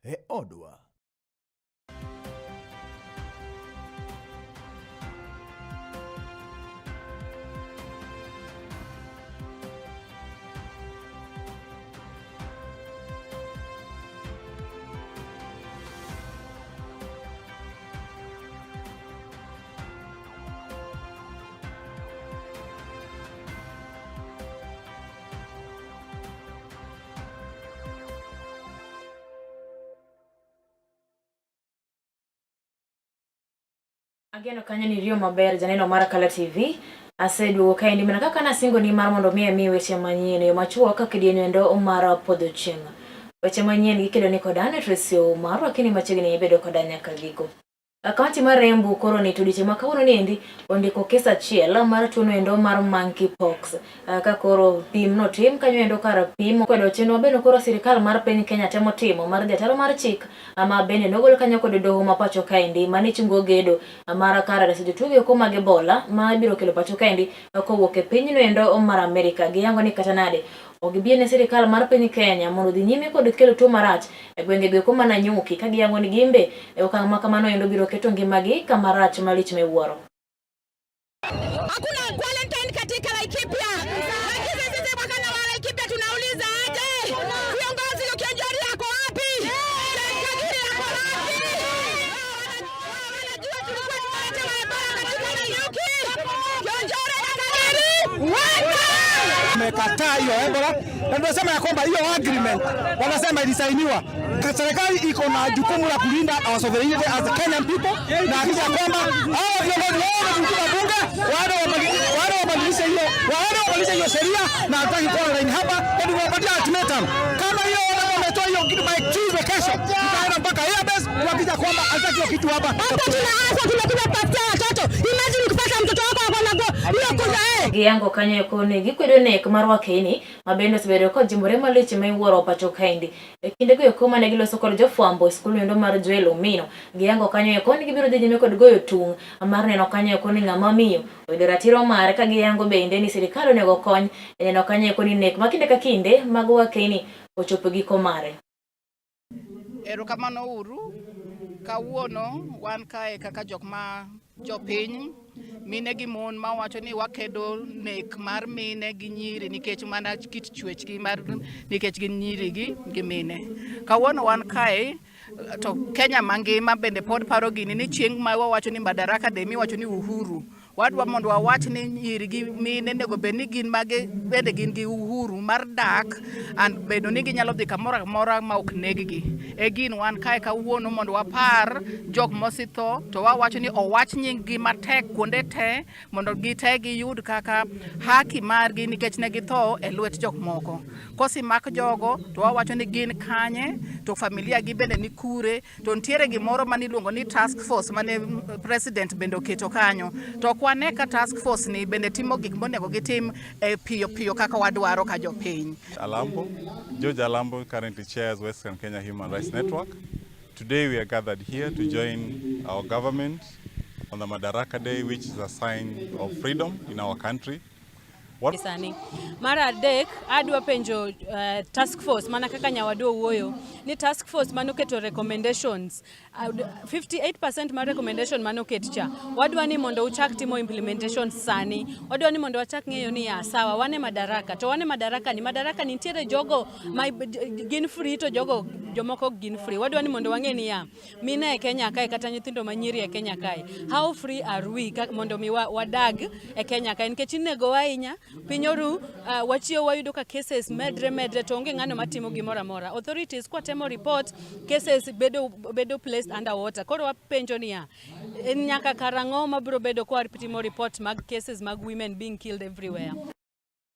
E odwa. Ageno kanyo ni riyo maber janeno mar Kala TV. Aseduogo kaendi mana kaka nasingo ni mar mondo mi ami weche manyien e yo machuok kaka kidieny endo mar podho chieng'. Weche manyien gikelo ni koda an Tracy Ouma, arwaki ni machiegni ibedo koda nyaka giko. Kaunti mar Embu koro ni to odiechieng' ma kawuono ni endi ondiko kes achiel mar tuono endo mar monkey pox. Ka koro pim notim kanyo endo kar pim kwedo chenro ma bende koro sirikal mar piny Kenya temo timo mar dhi ataro mar chik ma bende nogol kanyo kod doho ma pacho kaendi mane chungo gedo mar kar reso jotuo gi oko mag Ebola ma ibiro kelo pacho kaendi kowuok e pinyno endo mar Amerika. Giyango ni kata nade ok gibi ne sirikal mar piny Kenya mondo odhi nyime kod kelo tuo marach e gwenge go eko ma Nanyuki ka giyango ni gimbe e okang' ma kamano endo biro keto ngimagi kama rach malich miwuoro. Hakuna quarantine katika Laikipia. Lakini sisi wakana wa Laikipia tunauliza aje? Viongozi Kionjori yako wapi? Kagiri yako wapi? Wanajua tulikuwa tunaleta Ebola katika Nanyuki. Kionjori na Kagiri weka! Tumekataa hiyo Ebola na tunasema ya kwamba hiyo agreement wanasema ilisainiwa. Serikali iko na jukumu la kulinda our sovereignty as a Kenyan people, na hakikisha kwamba hao viongozi wao wamevuka bunge, waende wabadilishe hiyo, waende wabadilishe hiyo sheria, na hataki quarantine hapa, na tumewapatia ultimatum. Kama hiyo wametoa hiyo kitu by Tuesday kesho, tutaenda mpaka Airbase kuhakikisha kwamba hataki hiyo kitu hapa. Hapa tunaanza tumekuja kutafutia watoto. Imagine ukipata mtoto wako ako na hiyo kuja eh. Giyango kanyo eko ni gikwedo nek mar Wakeni ma bende osebedo kojimbore malich ma iwuoro pacho kaendi. E kindego eko mane giloso kod jofwambo e skul endo mar Joel Omino, giyango kanyo eko ni gibiro dhi nyime kod goyo tung' mar neno kanyo eko ni ng'ama miyo oyudo ratiro mare ka giyango bende ni sirikal onego okony e neno kanyo eko ni nek ma kinde ka kinde mag Wakeni ochopo giko mare. Erokamano uru. Kawuono wan kae kaka jok ma jopiny, mine gi mon mawacho ni wakedo nek mar mine gi nyiri nikech mana kit chwechgi mar nikech gin nyiri gi mine. Kawuono wan kae to Kenya mangima bende pod paro gini ni chieng' ma wawacho ni Madaraka Day miwacho ni uhuru. Wadwa mondo wawach ni nyiri gi mine onego bed ni gin mage bende gin gi uhuru mar dak and bedo ni ginyalo dhi kamoro amora ma ok neggi. E gin wan kae kawuono mondo wapar jok mosetho to wawacho ni owach nying gi matek kuonde te mondo gite giyud kaka haki margi nikech ne githo e lwet jok moko. Kosemak jogo to wawacho ni gin kanye to familia gi bende ni kure. To nitiere gimoro mane iluongo ni task force mane president bende oketo kanyo. To ok wane ka task force ni bende timo gik monego gitim e piyo piyo kaka wadwaro ka jopiny. Alambo, George Alambo currently chairs Western Kenya Human Rights Network. Today we are gathered here to join our government on the Madaraka Day, which is a sign of freedom in our country. What? Sani. Mar adek, adwa penjo task force mana kaka nyawadu owuoyo ni task force manoketo recommendations 58% mar recommendation manoket cha wadwa ni mondo uchak timo implementation sani. Wadwa ni mondo wachak ng'eyo ni ya sawa wan e madaraka to wan e madaraka ni madaraka ni nitiere jogo ma gin free to jogo jomoko ok gin free. Wadwa ni mondo wang'e ni ya mine e Kenya kae kata nyithindo ma nyiri e Kenya kae how free are we ka, mondo mi wadag e Kenya kae nikech inegowa ahinya piny oru wachiewo wayudo ka cases medre medre to onge ng'ano matimo gimoro amora. Authorities kwatemo report cases bedo placed under water. Koro wapenjo niya en nyaka karang'o mabiro bedo kwa timo report mag cases mag women being killed everywhere.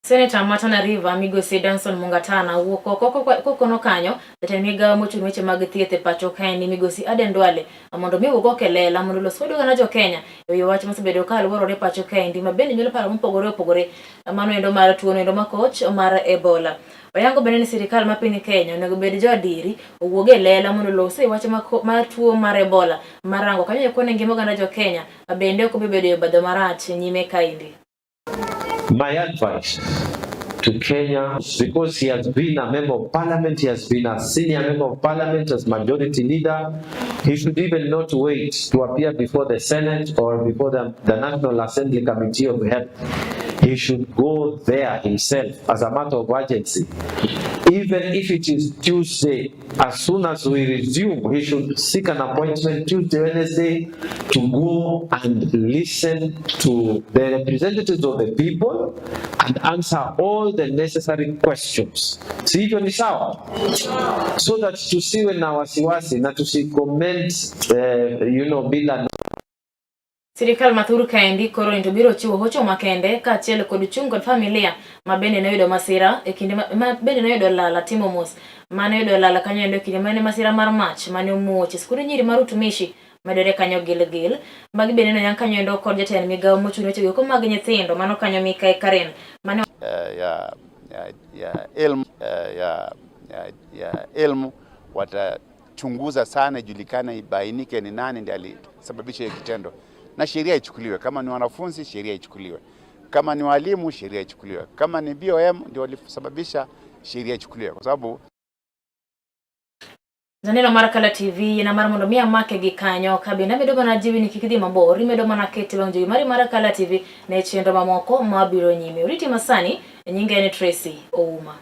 Senator ma Tana River migosi Danson Mungatana wuok oko kokono kanyo jatend migawo mochung' weche mag thieth e pacho kaendi migosi Aden Duale mondo mi owuog oko e lela mondo olos kod oganda jo Kenya e wi wach mosebedo ka luorore pacho kaendi ma bende nyuolo paro mopogore opogore mano endo mar tuono endo makoch mar Ebola. Oyango bende ni sirikal ma piny Kenya onego bed jo adieri owuog e lela mondo olos e wach mar tuo mar Ebola marango kanyo eko ne ngima oganda jo Kenya bende ok obi bedo e obadho marach nyime kaendi. My advice to Kenya because he has been a member of parliament, he has been a senior member of parliament as majority leader. He should even not wait to appear before the Senate or before the National Assembly Committee of Health. He should go there himself as a matter of urgency. Even if it is Tuesday, as soon as we resume, he should seek an appointment Tuesday, Wednesday to go and listen to the representatives of the people and answer all the necessary questions. Si hivyo ni sawa? So that tusiwe na wasiwasi na tusicomment bila. Sirikal ma thur kaendi koro ni to biro chiwo hocho makende kaachiel kod chung' kod familia ma bende noyudo masira e kinde ma bende noyudo lala timo mos mane oyudo lala kanyo endo e kinde mane masira mar mach mane omuoch e skund nyiri mar utumishi medore kanyo Gilgil. Magi bende noyang kanyo endo kod jatend migawo mochung' ne weche go mag nyithindo mano kanyo Mikai Karen mane ya elimu ya elimu watachunguza sana, ijulikane, ibainike ni nani ndiye alisababisha hiyo kitendo, na sheria ichukuliwe. Kama ni wanafunzi, sheria ichukuliwe. Kama ni walimu, sheria ichukuliwe. Kama ni BOM ndio walisababisha, sheria ichukuliwe, kwa sababu Janeno mar Kala TV yena mar mondo mi amake gi kanyo ka bende amedo mana jiwi ni kik idhi mabor imedo mana kete wang' jowi mari mar Kala TV ne chenro mamoko mabiro nyime. Oriti masani, nyinga en Tracy Ouma.